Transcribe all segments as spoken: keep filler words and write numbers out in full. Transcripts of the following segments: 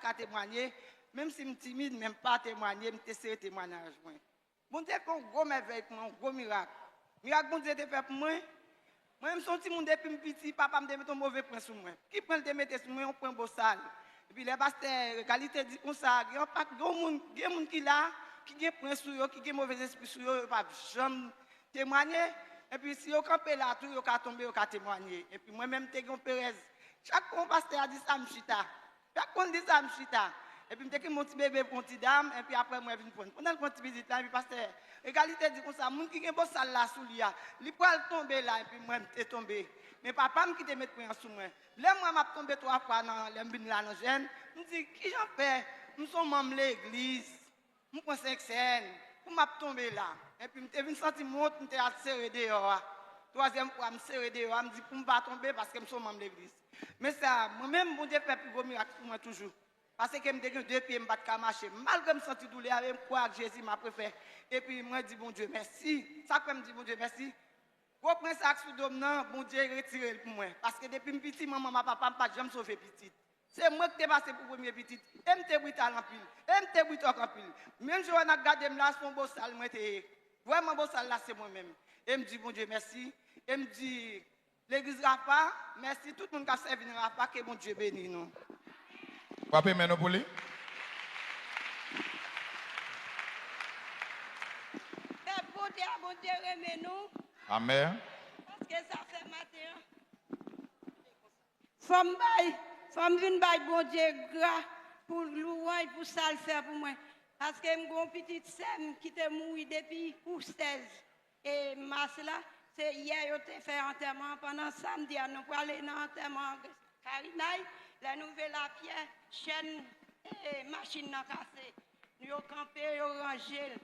ka temwanye, menm si m timid, men m pa temwanye, m te sere temwanyaj mwen. Bondye fè yon gwo mèvèy pou mwen, yon gwo mirak. Mirak Bondye te fè pou mwen, mwen menm se yon timoun depi m piti, papa m te mete yon move pwen sou mwen. Ki pwen l te mete sou mwen? Yon pwen bosal. Epi lè pastè Regali te di konsa, gen yon pa, gen yon moun, gen moun ki la, ki gen pwen sou yo, ki gen move lespri sou yo, yo p ap janm temwanye. Epi si yo kanpe la tou, yo ka tonbe, yo ka temwanye. Epi mwen menm, m te gen yon perèz. Chak fwa yon pastè a di sa, m chita. Chak fwa l di sa, m chita. Epi m te kenbe yon ti bebe pou yon ti dam, epi apre mwen vin pran. Pandan l pran ti pitit la, epi pastè Regali te di konsa, moun ki gen bosal la sou li a, li pral tonbe la, epi mwen, m te tonbe. Men papa m ki te met pwen an sou mwen. Lè m wè m ap tonbe twa fwa nan, lè m vin la nan jèn, m di, kijan fè m se yon manm legliz, m pran senk sèn, pou m ap tonbe la. Epi m te vin santi m wont, m te al sere deyò a. Twazyèm fwa, m sere deyò a, m di pou m pa tonbe paske m se yon manm legliz. Men sa, mwen menm, Bondye fè pi gwo mirak pou mwen toujou. Paske m te gen de pye, m pa t ka mache. Malgre m santi doulè a, men m kwè ak Jezi, m ap refè. Epi mwen di Bondye mèsi. Sa k fè m di Bondye mèsi? Gwo pwen sa k sou do m nan, Bondye retire l pou mwen. Paske depi m piti, manman m ak papa m pa t janm sove pitit. Se mwen ki te pase pou premye pitit. E m te brital anpil. E m te britòk anpil. Menm jan w wè n ap gade m la, se yon bosal mwen te ye. Vrèman, bosal la, se mwen menm. E m di Bondye mèsi. E m di legliz Rafa mèsi. Tout moun k ap sèvi nan Rafa, ke Bondye beni nou. Frape men nou pou li. Pèp Bondye a, Bondye renmen nou. Amèn. Paske sa fè maten an. Fò m bay, fò m vin bay Bondye gra pou louwanj, pou sa l fè pou mwen. Paske m gen yon pitit sè m ki te mouri depi kou sèz e mas la. Se yè yo te fè antèman an. Pandan samdi a, nou prale nan antèman an Karinay. Lè nou rive Lapyè, chèn, e, machin nan kase. Yo kanpe, yo ranje l.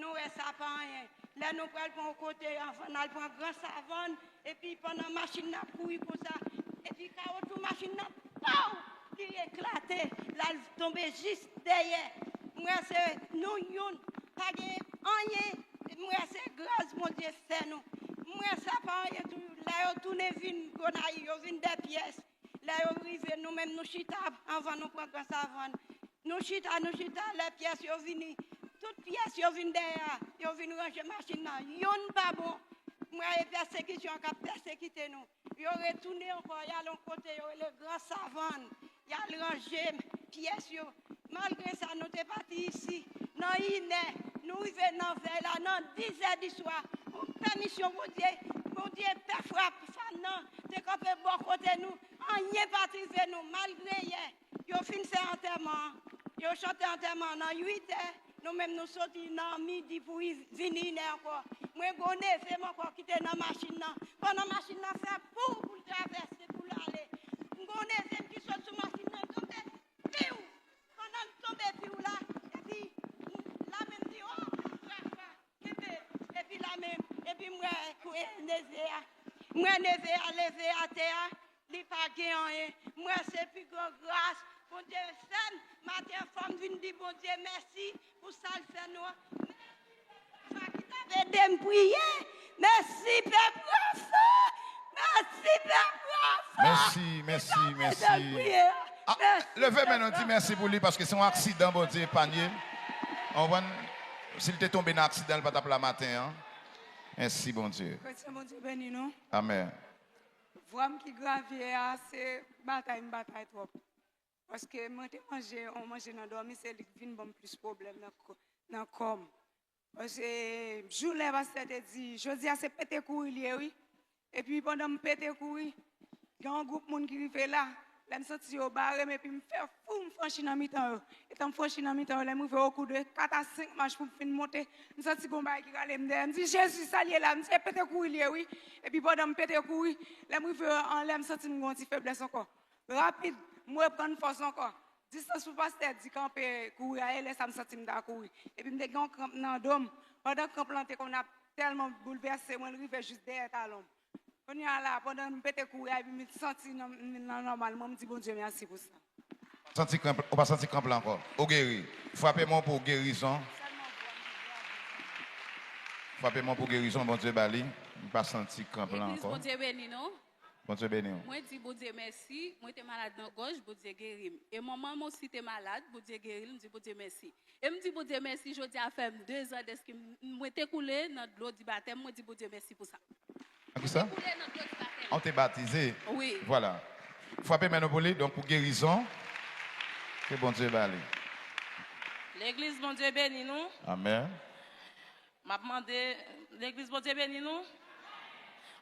Nou wè sa pa anyen. Lè nou pral pran yon kote, anvan n al pran Gran Savann, epi pandan machin nan ap kouri konsa, epi kawotchou machin nan, pow! Li eklate, l al tonbe jis dèyè. M wè se nou youn, pa gen anyen. M wè se gras Bondye fè nou. M wè sa pa anyen tou. Lè yo tounen vin Gonayiv, yo vin Dèpyès. Lè yo rive, nou menm nou chita anvan nou pran Gran Savann. Nou chita, nou chita, lè pyès yo vini, tout pyès yo vin dèyè a, yo vin ranje machin nan. Yonn pa bon. M wè e pèsekisyon an k ap pèsekite nou. Yo retounen ankò, y al yon kote yo rele Gran Savann. Y al ranje pyès yo. Malgre sa, nou te pati isi nan inè. Nou rive nan vèy la, nan dis è di swa. Yon pèmisyon Bondye, Bondye fè frap, fann nan te kanpe bò kote nou. Anyen pa t rive nou, malgre yè. Yo fin fè antèman an. Yo chante antèman an nan uit è. Nou menm nou soti nan midi pou vin inè ankò. Mwen gen yon neve m ankò ki te nan machin nan. Pandan machin nan fè pou, pou l travèse, pou l ale. M gen yon neve m ki sot sou machin nan, l tonbe, piw! Pandan l tonbe piw la, epi lame m di, o, Rafa, kenbe, epi lame m, epi m wè neve a. M wè neve a leve atè a. Li pa gen anyen. M wè se pi gran gras Bondye fè m. Maten an, fò m vin di Bondye mèsi pou sa l fè nou an. Mèsi pèp Rafa ki t ap ede m priye. Mèsi pèp Rafa. Mèsi pèp Rafa. Mèsi, mèsi, mèsi. Ah, leve men nou, di mèsi pou li, paske se yon aksidan Bondye epanye l. Ou konprann? Si l te tonbe nan aksidan, l pa t ap la maten an. Mèsi, Bondye. Kretyen, Bondye beni nou. Amèn. Vwa m ki gravye a, se batay m batay twòp. Paske mwen te manje yon manje nan dòmi, se li k vin ban m plis pwoblèm nan kò, nan kò m. Paske jou lè pastè te di, jodi a se pete kouri l ye, wi. Epi pandan m pete kouri, gen yon gwoup moun ki rive la. Lè m santi yo bare m, epi m fè fou, m franchi nan mitan yo. Etan m franchi nan mitan yo, lè m rive okou de kat a senk mach pou m fin monte, m santi gon bagay ki rale m dèyè. M di, "Jezi, sa l ye la?" M di, "E pete kouri l ye, wi." Epi pandan m pete kouri, lè m rive anlè, m santi m gen yon ti feblès ankò. Rapid, m reprann fòs ankò. Distans pou pastè di kanpe kouri a, e lè sa m santi m ta kouri. Epi m te gen yon kranp nan do m. Pandan kranp lan te konn ap tèlman boulvèse mwen, l rive jis dèyè talon m. Kounye a la, pandan m pete kouri a, epi m santi nan, nan nòmal mwen, m di Bondye mèsi pou sa. Santi kranp, ou pa santi kranp la ankò? Ou geri. Frape men pou gerizon. Frape men pou gerizon, Bondye ba li. M pa santi kranp la ankò. Legliz, Bondye beni nou. Bondye beni w. Mwen di Bondye mèsi, mwen te malad nan gòj, Bondye geri m. E manman m osi te malad, Bondye geri l, m di Bondye mèsi. E m di Bondye mèsi, jodi a fè m dezan dèske m- mwen te koule nan dlo di batèm, mwen di Bondye mèsi pou sa. An ki sa? Koule nan dlo di batèm. An te batize. Wi. Vwala. Frape men nou pou li, donk pou gerizon. Ke Bondye ba li. Legliz, Bondye beni nou. Amèn. M ap mande, legliz, Bondye beni nou.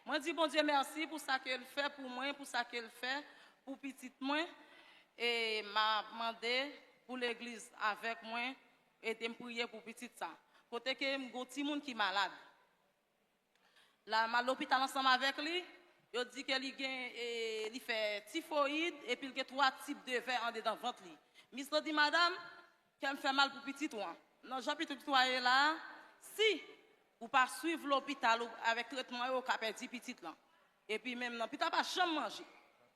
Mwen di Bondye mèsi pou sa ke l fè pou mwen, pou sa ke l fè pou pitit mwen. E m ap mande pou legliz avèk mwen, ede m priye pou pitit sa. Kote ke m gon timoun ki malad. La, m al lopital ansanm avèk li. Yo di ke li gen, e, li fè tifoyid, epi l gen twa tip de vè andedan vant li. Miss Lo di, madanm, kè m fè mal pou pitit ou an. Nan jan pitit ou a ye la, si ou pa swiv lopital ou avèk tretman yo, ou ka pèdi pitit lan. Epi menm nan, pitit la pa janm manje.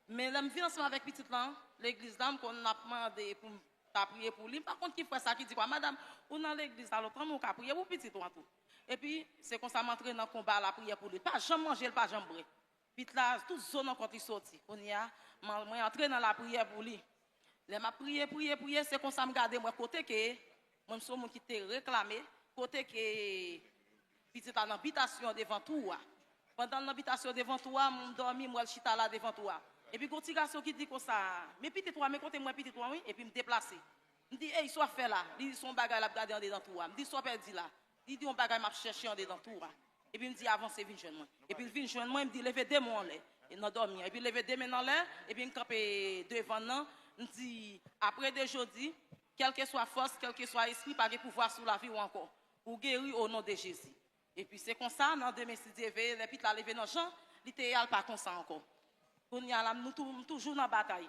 Men lè m vin ansanm avèk pitit lan, legliz la, m konn ap mande pou m ta priye pou li. M pa konn ki frè sa ki di kwa, madanm, ou nan legliz la lontan, men ou ka priye pou pitit ou an tou. Epi, se konsa m antre nan konba lapriyè pou li. L pa janm manje, l pa janm bwè. Pit la, tout zo nan kont li soti. Kounye a, mwen, mwen antre nan lapriyè pou li. Lè m ap priye, priye, priye, se konsa m gade, m wè kote ke, mwen, m se yon moun ki te reklame, kote ke pitit la nan bitasyon devan twou a. Pandan l nan bitasyon devan twou a, m dòmi, m wè l chita la devan twou a. Epi gon ti gason ki di konsa, men pitit ou a, men kote m wè pitit ou a, wi, epi m deplase. M di, ey, sa w ap fè la? Li di, se yon bagay l ap gade andedan twou a. M di, sa w pèdi la? Li di, yon bagay m ap chèche andedan twou a. Epi m di, avanse, vin jwenn mwen. Epi l vin jwenn mwen, m di, leve de men w anlè, e nan dòmi an. Epi l leve de men l anlè, epi m kanpe devan l nan, m di, apre de jodi, kèlkeswa fòs, kèlkeswa espri, pa gen pouvwa sou lavi w ankò. Ou geri o non de Jezi. Epi se konsa, nan demen, si Dye vle, lè pitit la leve nan jan li te ye a, l pa konsa ankò. Kounye a la, nou tou, m toujou nan batay.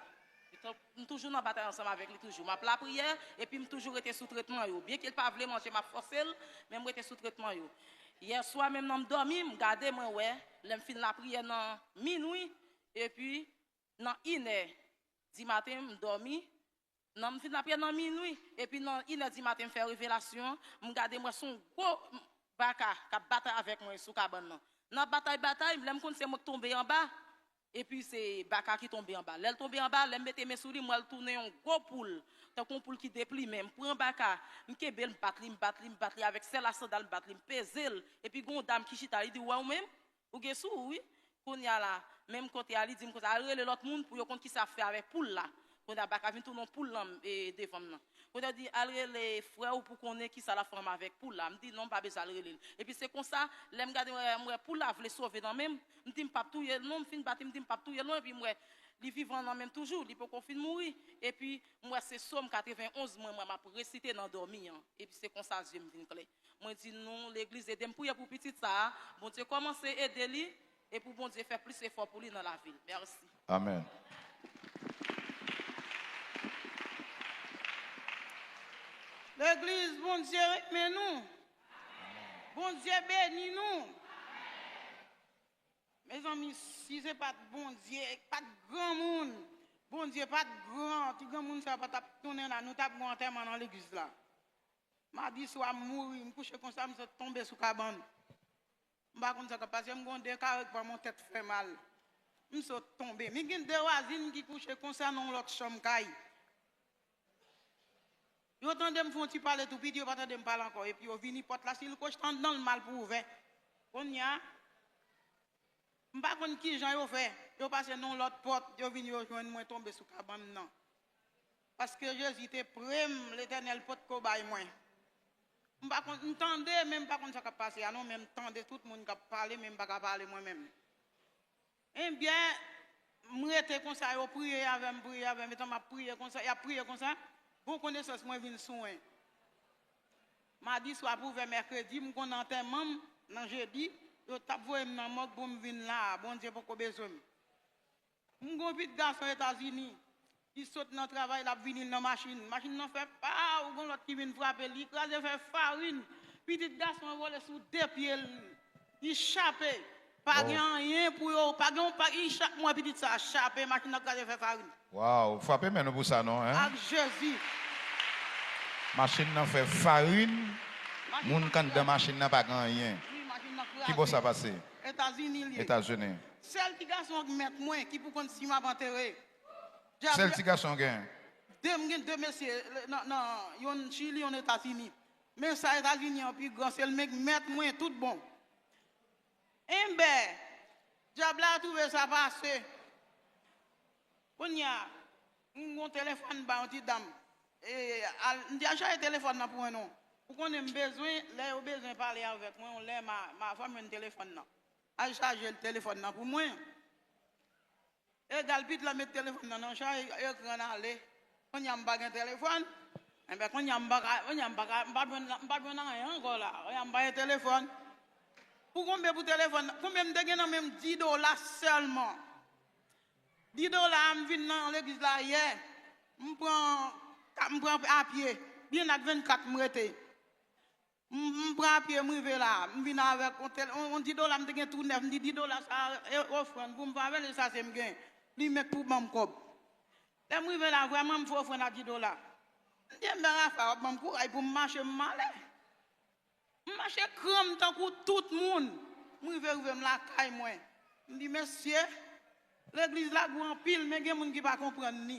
M toujou nan batay ansanm avèk li toujou. M ap lapriyè, epi m toujou rete sou tretman yo. Byenke l pa vle manje, m ap fòse l, men m rete sou tretman yo. Yèswa menm nan m dòmi, m gade, mwen wè, lè m fin lapriyè nan minwi, epi nan inè dimaten, m dòmi, nan m fin lapriyè nan minwi, epi nan inè dimaten, m fè revelasyon, m gade, m wè se yon gwo baka k ap batay avèk mwen sou kabann nan. Nan batay, batay, lè m konn se mwen k tonbe anba, epi se baka ki tonbe anba. Lè l tonbe anba, lè m mete men sou li, m wè l tounen yon gwo poul, tankou yon poul ki deplimen. M pran baka, m kenbe l, m bat li, m bat li, m bat li, avèk sèl a sandal, m bat li, m peze l. Epi gon dam ki chita, li di, w wè ou menm, ou gen sou ou, wi. Kounye a la, menm kote a, li di m konsa, al rele lòt moun pou yo konn kisa ap fè avèk poul la. Kounye a, baka vin tounen yon poul nan, e, devan m nan. Kounye a, li di, al rele frè ou pou konnen kisa l ap fè ansanm avèk poul la. M di, non, m pa bezwen al rele l. Epi se konsa, lè m gade, m wè, m wè poul la vle sove nan men m. M di, m p ap touye l, non, m fin bat li, m di, m p ap touye l, non, epi m wè li vivan nan men m toujou, li poko fin mouri. Epi m wè se Sòm katrevenn onz, mwen, mwen, m ap resite nan dòmi an. Epi se konsa zye m vin klè. Mwen di nou, legliz, ede m priye pou pitit sa a. Bondye kòmanse ede li, e pou Bondye fè plis efò pou li nan lavi l. Mèsi. Amèn. Legliz, Bondye renmen nou. Bondye beni nou. Mezanmi, si se pa t Bondye, pa t granmoun, Bondye pa t gran, ti granmoun sa pa t ap tounen la, nou t ap gon antèman nan legliz la. Madi swa, m mouri, m kouche konsa, m sot tonbe sou kabann. M pa konn sa k ap pase, m gon de kare k pran m, yon tèt fè mal. M sot tonbe. Men gen de wazin ki kouche konsa nan yon lòt chanm kay. Yo tande m fè yon ti pale tou piti, yo pa tande m pale ankò. Epi yo vini, pòt la, si l kwoch anndan l mal pou ouvè. Kounye a, m pa konn kijan yo fè. Yo pase nan yon lòt pòt, yo vini, yo jwenn mwen tonbe sou kabann nan. Paske Jezi te pre m, Letènèl potko bay mwen. M pa konn, m tande, men m pa konn sa k ap pase a non, men m tande tout moun k ap pale, men m pa ka pale mwen menm. Ebyen, m rete konsa, yo priye avè m, priye avè m, etan m ap priye konsa, y ap priye konsa, gon konesans mwen vin swen. Madi swa pou ouvè mèkredi, m konn antèman m nan jedi, yo t ap voye m nan mòg pou m vin la a, Bondye poko bezwen m. M gon pitit gason Etazini, li sot nan travay, l ap vini nan machin. Machin nan fè paw, gon lòt ki vin frape l, li kraze fè farin. Pitit gason an vole sou de pye l, li chape. Pa gen anyen pou yo, pa gen yon pa, li cha-, m wè pitit sa a chape, machin nan kraze fè farin. Waw, frape men nou pou sa non, hein? Ak Jezi. Machin nan fè farin, Machin moun nan k anndan machin nan pa gen anyen. Wi, machin nan kraze. Ki bò sa pase? Etazini li ye. Etazini. Sèl ti gason k mèt mwen ki pou konn si m ap antere. Sèl ti gason gen. De, m gen de mesye, nan, nan, youn Chili, youn Etazini. Men sa Etazini an pi gran, se l menm k mèt mwen tout bon. Enben, dyab la twouve sa pase. Kounye a, m gon telefòn m ba yon ti dam. E, al, m di al chaje telefòn nan pou mwen non. Ou konnen m bezwen, lè yo bezwen pale avèk mwen, yon lè ma, ma fè m jwenn telefòn nan. Al chaje telefòn nan pou mwen. Egal, pit la met telefòn nan nan chaj, ekran ale. Kounye a m pa gen telefòn. Enben, kounye a m pa ka, kounye a m pa ka, m pa jwenn, m pa jwenn anyen ankò la. Kounye a m pa gen telefòn. Pou konbyen pou telefòn nan? Konbyen m te gen nan men m? Dis dola sèlman. Dis dola a, m vin nan legliz la yè. M pran, m pran apye. Byen ak vennkat m rete. M, m pran apye, m rive la. M vin avèk yon tel, yon, yon dis dola, m te gen tou nèf. M di dis dola sa a, e ofrann pou m fè avè l, e sa se m gen. Li menm pou ban m kòb. Lè m rive la, vrèman, m fè ofrann a dis dola. M di, enben, Rafa, w ap ban m kouraj pou m mache, m ale. M mache kranm tankou tout moun. M rive, rive m lakay mwen. M di, mesye, legliz la gwo anpil, men gen moun ki pa konprann li.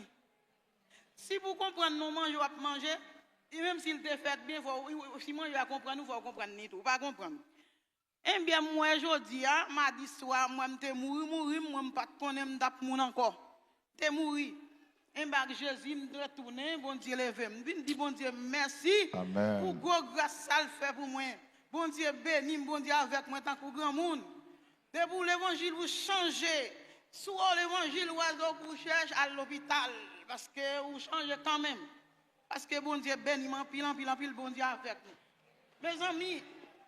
Si pou konprann non manje w ap manje, e menm si l te fèt byen, fò w, si manje a konprann ou, fò w konprann li tou. Ou pa konprann. Enben, m wè jodi a, madi swa, m wè m te mouri, mouri, m wè m pa t konnen m t ap moun ankò. M te mouri. Enben, ak Jezi, m retounen, Bondye leve m. M vin di Bondye mèsi Amèn. Pou gwo gras sa l fè pou mwen. Bondye beni m, Bondye avèk mwen tankou granmoun. Depi w levanjil ou chanje, si w levanjil ou al do pou chèch, al lopital, paske ou chanje kanmenm. Paske Bondye beni m anpil, anpil, anpil, Bondye avèk nou. Mezanmi,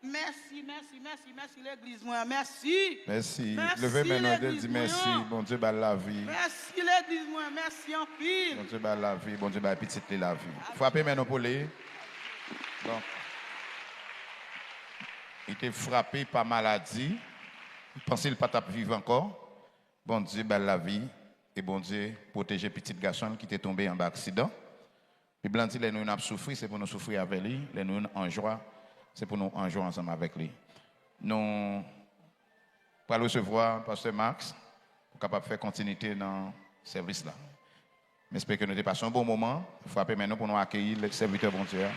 mèsi, mèsi, mèsi, mèsi legliz mwen, mèsi. Mèsi. Leve men nou, di mèsi, Bondye ba l lavi. Mèsi legliz mwen, mèsi anpil. Bondye ba l lavi, Bondye bay pitit li lavi. Frape men nou pou li. Donk, li te frape pa maladi. Li panse li pa t ap viv ankò. Bondye ba l lavi e Bondye pwoteje pitit gason l ki te tonbe anba aksidan. Bib la di, lè nou youn ap soufri, se pou nou soufri avè li. Lè nou youn an jwa, se pou nou an jwa ansanm avèk li. Nou pral resevwa Pastè Max pou kapab fè kontinite nan sèvis la. M espere ke nou te pase yon bon moman. Frape men nou pou nou akeyi sèvitè Bondye a.